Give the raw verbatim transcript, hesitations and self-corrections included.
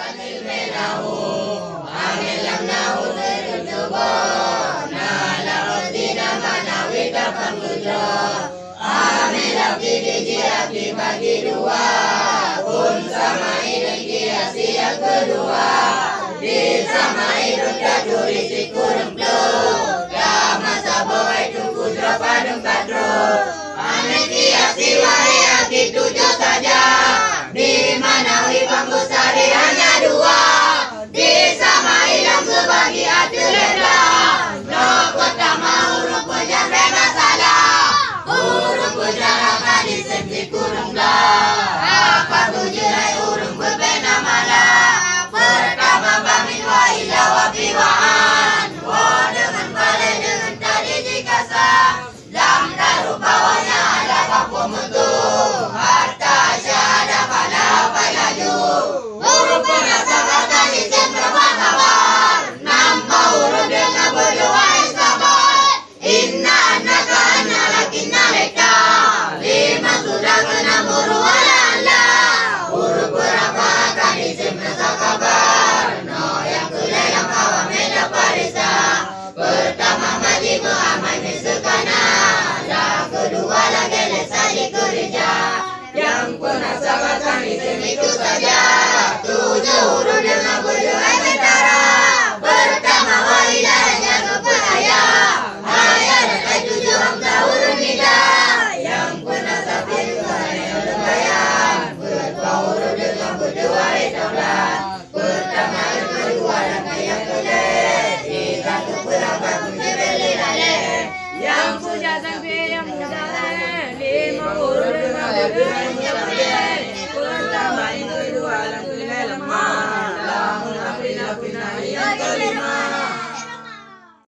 Amin lam nahu seudeun tuboh, na lam zina manawi tapang tujoh. Amin lam biji aki bagi dua, phon sama idong kiasi nyang keudua. Di sama idong taturi sikureueng ploh, ka masa boh ai teungku droe padum ka troh. Amin kiasi wahé aki tujoh saja, di manawi bang beusari hanya dua. Di sama idong seubagi ateueh lé blah, nyoe peutama ureueng peujah lé masalah. Ureueng peujah ka disem sikureueng blah, apa tujuan hai ureueng beubena malah. Peutama bami wa ila wa fi wa an, woe deungon balée deungon tadi jikasa. Lam daru bawahnya ada kampung mutu, harta Aisyah ada pada pai laju. Ureueng peunasah ka disem rapat kabar, nambah ureueng deungon beudoa sabar. Inna annaka anna lakinna leka, lima sudah kena muru ala ala. Ureueng peurapa ka disem rasa kabar, no nyang keulai lam awak meda parisa. Peutama maji meuamai miseukana, nyang keudua lagée lé sadi keurija. Nyang peunasah batang isem itu saja, tujoh ureueng nyang na beudoa beutara. Peutama walilah nyang keupeuraya, ayah dan ai tujoh hamka ureueng nida. Nyang peunasah itu saja nyang leubayan, beudua ureueng nyang beudoa daula.